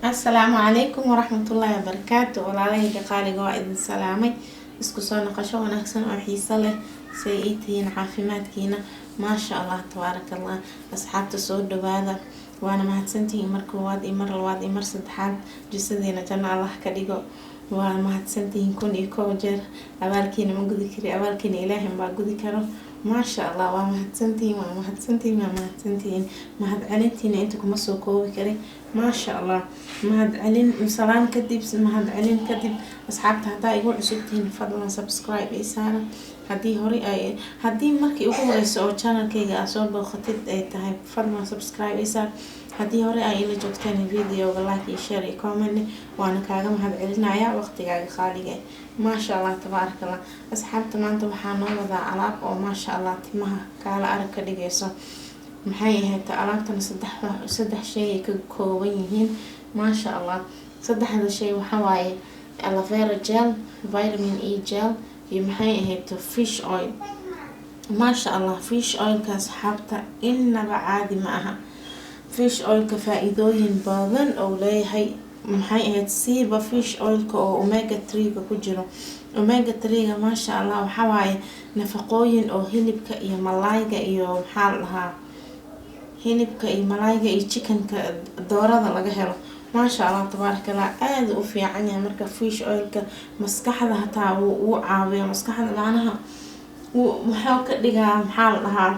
Asalaamu calaykum waraxmatullaahi wabarakaatu. Walaalahayga qaaliga, waa idin salaamay. Isku soo noqosho wanaagsan oo xiiso leh. Say ii tihiin? Caafimaadkiina? Maasha Allah, tabaaraka Allah. Asxaabta, soo dhawaada, waana mahadsantihiin mar koowaad iyo mar labaad iyo mar saddexaad. Jisadiina janno Allah ka dhigo. Waa mahadsantihiin 1001 jeer. Abaalkiina ma gudi kari, abaalkiina Ilaahay baa gudi karo. Maasha Allah, waa mahadsantihiin, waa mahadsantihiin, waa mahadsantihiin. Mahad celintiina inta kuma soo koobi kari. Maasha Allah. Mahad celin salaan kadib, mahad celin kadib, asxaabta, haddaa igu cusub tihiin, fadlan subscribe ii saara. Haddii hore ay haddii markii ugu horeysa oo channelkayga aa soo booqatid ay tahay, fadlan subscribe ii saar. Haddii hore ay ila joogteen, videoga like iyo share iyo comment. Waana kaaga mahad celinaya waqtigaaga qaaliga. Maasha Allah, tabaaraka Allah. Asxaabta, maanta waxaa noo wadaa alaab oo maasha Allah timaha kaala arag ka dhigayso. Maxay ahayd alaabtana? Saddex shay ay ka kooban yihiin, maasha Allah. Saddexda shay waxaa waaye aloe vera gel, vitamin E gel iyo, maxay ahayd, fish oil. Maasha Allah, fish oilka, asxaabta, inaba caadi ma aha. Fish oilka faa-iidooyin badan oo leeyahay. Maxay ahayd, siiba fish oilka oo omega 3-ga ku jiro. Omega 3-ga, maasha Allah, waxaa waaye nafaqooyin oo hilibka iyo malaayga iyo, maxaa la dhahaa, hilibka iyo malaayga iyo chickenka, doorada laga helo. Maasha Allah, tabaaraka Allah, aada u fiican yahay. Marka fish oilka maskaxda hataa wuu caawiya. Maskaxda macnaha wuxuu ka dhigaa, maxaa la dhahaa,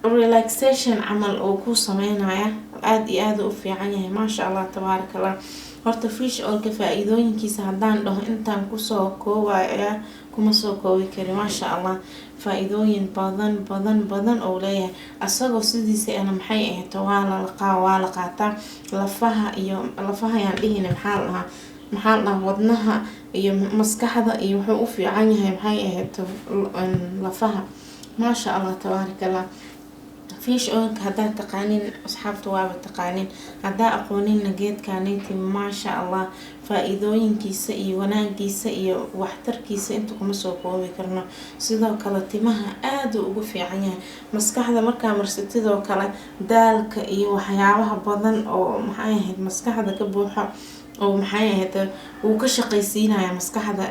relaxation camal oo ku sameynaya. Aada iyo aada u fiican yahay, maasha Allah, tabaaraka Allah. Horta fish oilka faa-iidooyinkiisa haddaan dhaho intaan kusoo koobaya, kuma soo koobi kari. Maasha Allah, faa-iidooyin badan badan badan oo leeyahay. Asagoo sidiisa ana, maxay ahayd, waa la laqaa, waa la qaataa. Lafaha iyo lafaha ayaan dhihina, maxaa la dhahaa, wadnaha iyo maskaxda iyo wuxuu u fiican yahay, maxay ahayd, lafaha. Maasha Allah, tabaaraka Allah. Fish oilka haddaad taqaanin, asxaabta, waaba taqaanin. Haddaa aqooninna, geedkaniti, maasha Allah, faa-iidooyinkiisa iyo wanaagiisa iyo waxtarkiisa inta kuma soo koobi karno. Sidoo kale timaha aada ugu fiican yahay. Maskaxda markaa marsatidoo kale, daalka iyo waxyaabaha badan oo, maxay ahayd, maskaxda ka buuxo oo, maxay ahayd, wuu ka shaqaysiinaya maskaxda,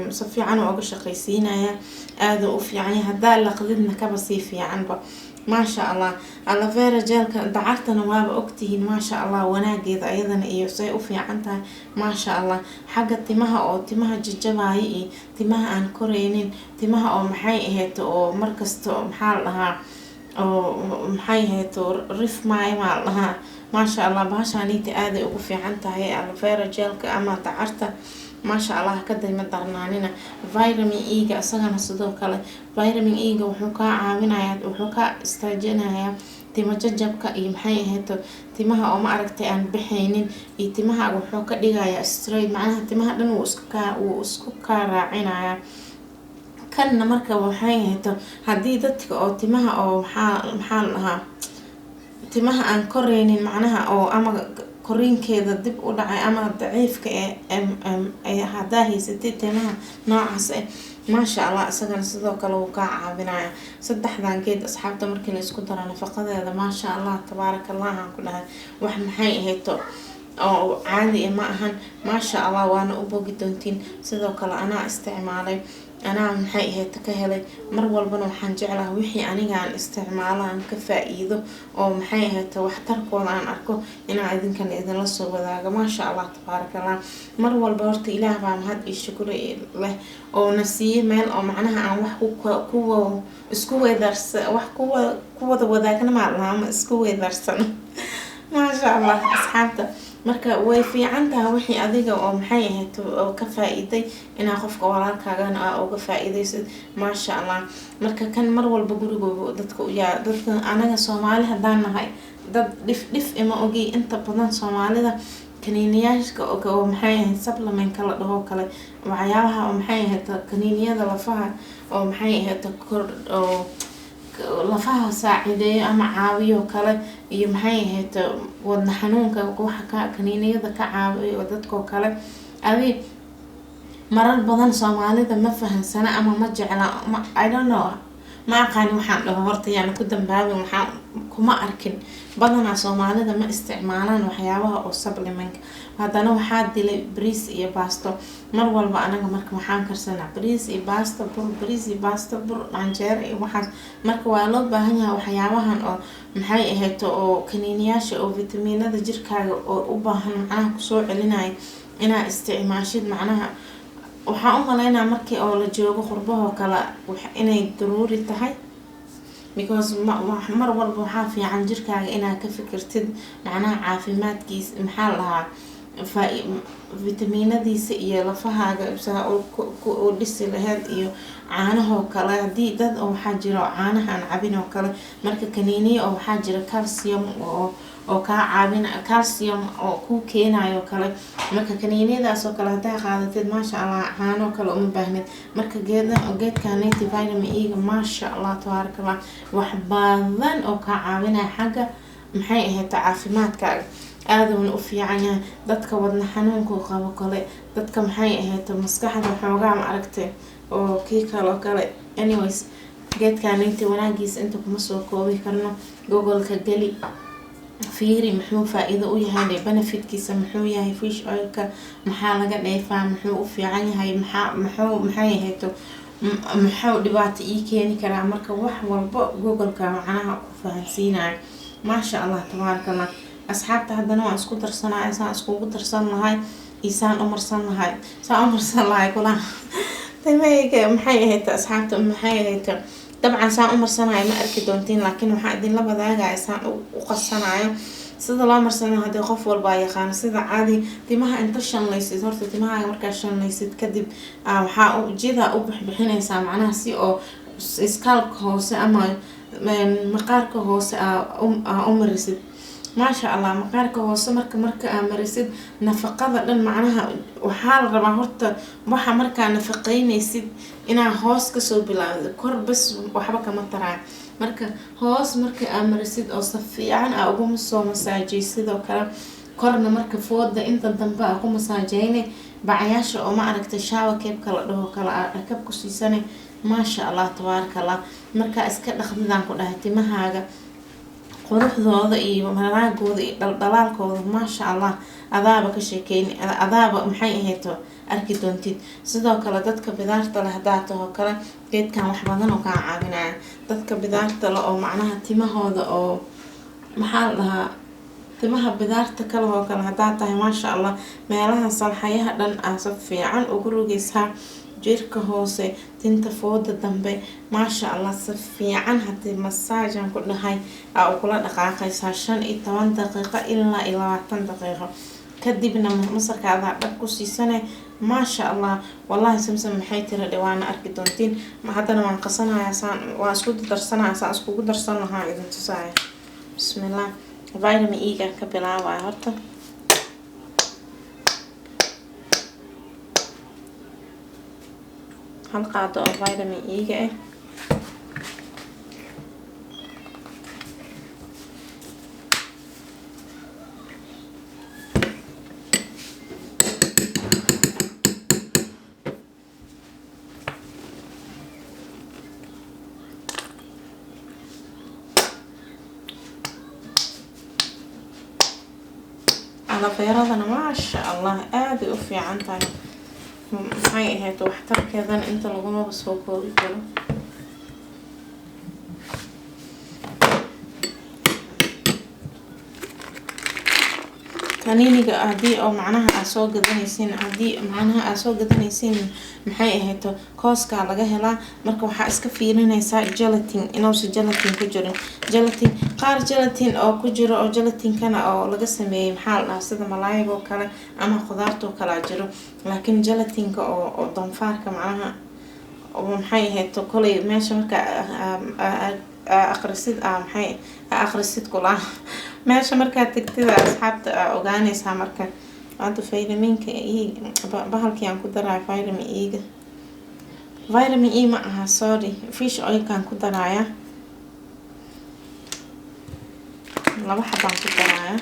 si fiican uga shaqaysiinaya. Aada u fiican yahay. Haddaa laqdidna, kaba sii fiicanba, maasha Allah. Aloe vera gelka, dacartana waaba ogtihiin, maasha Allah, wanaageeda ayadana iyo say u fiican tahay, maasha Allah, xagga timaha oo timaha jajabaya iyo timaha aan koreynin, timaha oo, maxay ahayd, oo markasta, maxaa la dhahaa, oo, maxay ahayd, rifmaayo maa la dhahaa. Maasha Allah, bahashaaniita aaday ugu fiican tahay, aloe vera gelka ama dacarta, maasha Allah, ka dayma darnaanina. Vitamin E-ga isagana sidoo kale, vitamin E-ga wuxuu kaa caawinayaa, wuxuu kaa istaajinayaa timo jajabka iyo, maxay ahayd, timaha oo, ma aragtay, aan bixaynin, iyo timahaaga wuxuu ka dhigayaa straight. Macnaha timaha dhan wuu isku kaa raacinayaa. Kanna marka, waxay ahayd, haddii dadka oo timaha oo, maxaa la dhahaa, timaha aan koreynin, macnaha oo ama koriinkeeda dib u dhacay ama daciifka ee, haddaa haysatid timaha noocaas eh, maasha Allah, isagana sidoo kale wuu kaa caawinaya. Saddexdan geed, asxaabta, markii la isku daro nafaqadeeda, maasha Allah, tabaaraka Allah, aan ku dhahay, wax, maxay ahayto, oo caadi ma ahan. Maasha Allah, waana u bogi doontiin. Sidoo kale anaa isticmaalay, anaa, maxay ahayd, ka helay. Mar walbana waxaan jeclaha wixii aniga aan isticmaalo, aan ka faa-iido oo, maxay ahayd, waxtarkooda aan arko, inaan idinkan idinla soo wadaago. Maasha Allah, tabaaraka Allah. Mar walba horta Ilaah baa mahad iyo shukri leh oo na siiyey meel oo macnaha aan wax kuwa isku weedaarsa, wax kuwa ku wada wadaagna maa ama isku weedaarsano. Maasha Allah, asxaabta, marka way fiican tahay wixii adiga oo, maxay ahayd, oo ka faa-iiday, inaa qofka walaalkaagana aa uga faa-iidaysid. Maasha Allah. Marka kan mar walba gurigooda dadka yaa dadka, anaga Soomaali haddaan nahay, dad dhif dhif ima ogi. Inta badan Soomaalida kaniiniyaashka oo, maxay ahayd, supplementka la dhaho kale, waxyaabaha oo, maxay ahayd, kaniiniyada lafaha oo, maxay ahayd, kor oo lafaha saacideeyo ama caawiyo kale, iyo, maxay ahayd, wadna xanuunka waxa ka kaniiniyada ka caawiyo dadkoo kale, adi marar badan Soomaalida ma fahansana ama ma jecla. I don't know, ma aqaani waxaan dhaho. Horta yaana ku dambaabin, waxaan kuma Kuma arkin badanaa Soomaalida ma isticmaalaan waxyaabaha oo supplementka. Haddana waxaa dilay bariis iyo baasto mar walba. Anaga marka waxaan karsanaa bariis iyo baasto, bur, bariis iyo baasto, bur, canjeero iyo waxaas. Marka waa loo baahan yahay waxyaabahan oo maxay ahayto oo kaniiniyaasha oo vitamiinada jirkaaga oo u baahan, macnaha kusoo celinaya inaa isticmaashid. Macnaha waxaan u maleynaa markii oo la joogo qurbahoo kale inay daruuri tahay, because mar walba waxaa fiican jirkaaga inaad ka fikirtid, macnaha caafimaadkiisa, maxaa la dhahaa, vitamiinadiisa iyo lafahaaga saa u dhisi laheyd iyo caanahoo kale. Hadii dad oo waxaa jira oo caanaha aan cabin oo kale, marka kaniiniya oo waxaa jira calcium oo kaa caawin, calcium oo kuu keenayo kale. Marka kaniiniyadaas oo kale hadaa qaadatid, maasha Allah, caano kale uma baahnid. Marka geedka native vitamin E-ga, maasha Allah, tabaaraka Allah, wax badan oo kaa caawinaya xagga maxay ahayd caafimaadkaaga, aaduuna u fiican yahay dadka wadna xanuunka qabo kale, dadka maxay ahayd maskaxda xoogaa ma aragtay oo kii kaloo kale. Anyways, geedkan inta wanaagiisa inta kuma soo koobi karno. Google-ka geli, fiiri muxuu faa-iido u yahay, benefitkiisa muxuu yahay, fish oilka maxaa laga dheefaa, muxuu u fiican yahay, maxaa muxuu maxay ahayto, muxuu dhibaato ii keeni karaa. Marka wax walbo Google-ka macnaha ku fahansiinayo. Maasha Allah, tabaaraka Allah. Asxaabta, haddana waan isku darsanaya, saan iskugu darsan lahay iyo saan u marsan lahay, saan u marsan lahay kulaha timahayga maxay ahayd. Asxaabta, maxay ahayd, dabcan saan u marsanayo ma arki doontiin, laakiin waxaa idinla wadaagaya saan u qasanayo. Sida loo marsanayo hadii qof walbaa yaqaano, sida caadi timaha inta shanlaysid, horta timahaaga markaa shanlaysid kadib, waxaa jida u bixbixinaysaa, macnaha si oo scalpka hoose ama maqaarka hoose aa u marisid. Maasha Allah, maqaarka hoose marka aa marisid nafaqada dhan, macnaha waxaa la rabaa horta waxa markaa nafaqeynaysid inaa hoos kasoo bilaawdo, kor bas waxba kama taraayo. Marka hoos marka aa marisid oo si fiican aa ugu soo masaajay, sidoo kale korna marka fooda inta dambe aa ku masaajeyne, bacyaasha oo ma aragtay shower capka la dhaho kale aa dhakab ku siisane. Maasha Allah, tabaaraka Allah. Markaa iska dhaqdidaan ku dhahay, timahaaga quruxdooda iyo wanaagooda iyo dhaldhalaalkooda, maasha Allah, adaaba ka sheekeyni, adaaba maxay ahayto arki doontid. Sidoo kale dadka bidaarta leh hadaa taho kale, geedkan wax badan oo kaa caawinaya. Dadka bidaarta leh oo macnaha timahooda oo maxaa la dhahaa, timaha bidaarta kale oo kale hadaa tahay, maasha Allah, meelaha salxayaha dhan aa si fiican ugu rogeysaa, jirka hoose, tinta fooda dambe, maasha Allah, si fiican hadii masaajan ku dhahay aa ugula dhaqaaqaysaa 15 daqiiqo ilaa iyo 20 daqiiqo, kadibna masarkaadaa dhab ku siisane. Maasha Allah, wallahi Samsam maxay tiri dhawaana arki doontiin. Haddana waan qasanayaa, saan waan isku darsanaya, saan iskugu darsan lahaa idin tusaaya. Bismillah, vitamin E-ga ka bilaabaya horta. Hal qaado oo vitamin E-ga ah. Aloe veradana, maasha Allah, aaday u fiican tahay, maxay ahayd, waxtarkeedana inta lagumaba soo koobi karo. Kaniiniga hadii oo macnaha aad soo gadanaysiin, hadii macnaha aad soo gadanaysiin, maxay ahayto, kooskaa laga helaa. Marka waxaa iska fiirinaysaa gelatin inuusan gelatin ku jirin. Gelatin qaar, gelatin oo ku jiro oo gelatinkana oo laga sameeyey, maxaa la dhahaa, sida malaayga oo kale ama khudaarta oo kale jiro, laakiin gelatinka oo doonfaarka macnaha oo maxay ahayto, kolay meesha marka aqrisid, maxay aqrisid kula meesha markaad tagtida, asxaabta, aa ogaanaysaa. Marka hadda vitaminka E bahalkii aan ku daraya, vitamin E-ga, vitamin E ma aha, sorry, fish oilkaan ku daraya, laba xabaan ku daraya.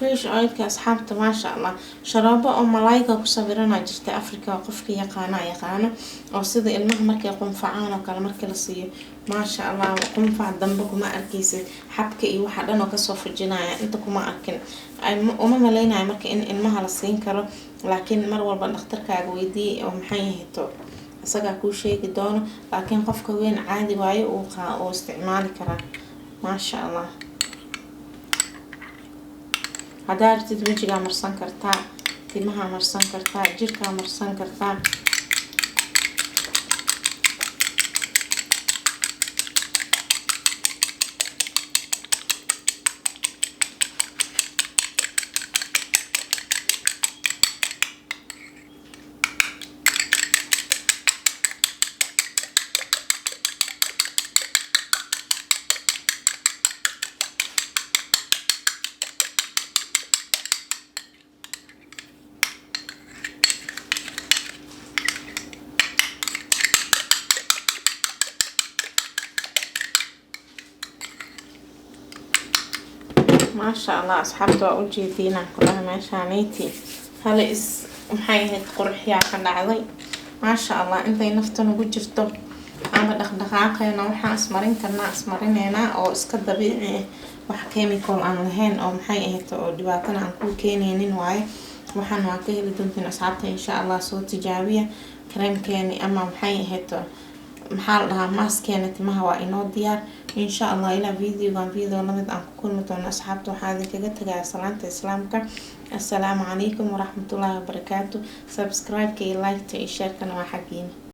Fish oilka, asxaabta, maasha Allah, sharoobo oo malaayga ku sawirana jirta Africa, qofka yaqaana yaqaano, oo sida ilmaha markay qunfacaan oo kale markii la siiyo, maasha Allah, qunfac dambe kuma arkeysid. Xabka iyo waxa dhan oo kasoo fujinaya inta kuma arkin. Uma maleynayo marka in ilmaha la siin karo, laakiin mar walba dhakhtarkaaga weydiiyay oo maxay ahayto, isagaa kuu sheegi doono. Laakiin qofka weyn caadi waayo, uu isticmaali karaa, maasha Allah. Haddaa rabtid wejigaa marsan kartaa, timaha marsan kartaa, jirkaa marsan kartaa. Maasha Allah, asxaabta, waa ujeediinaan kulaha meeshaanayti hala is maxay ahayd, qurxiyaa ka dhacday, maasha Allah. Intay nafta nagu jirto ama dhaqdhaqaaqeyna, waxaan ismarin karnaa ismarineynaa oo iska dabiici ah, wax chemical aan lahayn oo maxay ahayd oo dhibaatana aan kuu keeneynin waaye. Waxaan waa ka heli doontiin, asxaabta, insha Allah. Soo tijaabiya kareemkeeni ama maxay ahayd, maxaa la dhahaa, maaskeena timaha waa inoo diyaar, insha Allah. Ilaa videogan video lamid aan ku kulmi doono, asxaabta, waxaa idinkaga tagaya salaanta Islaamka: assalaamu calaykum waraxmatullaahi wabarakaatu. Subscribe-ka iyo like-ta iyo share-kana waa xaggiina.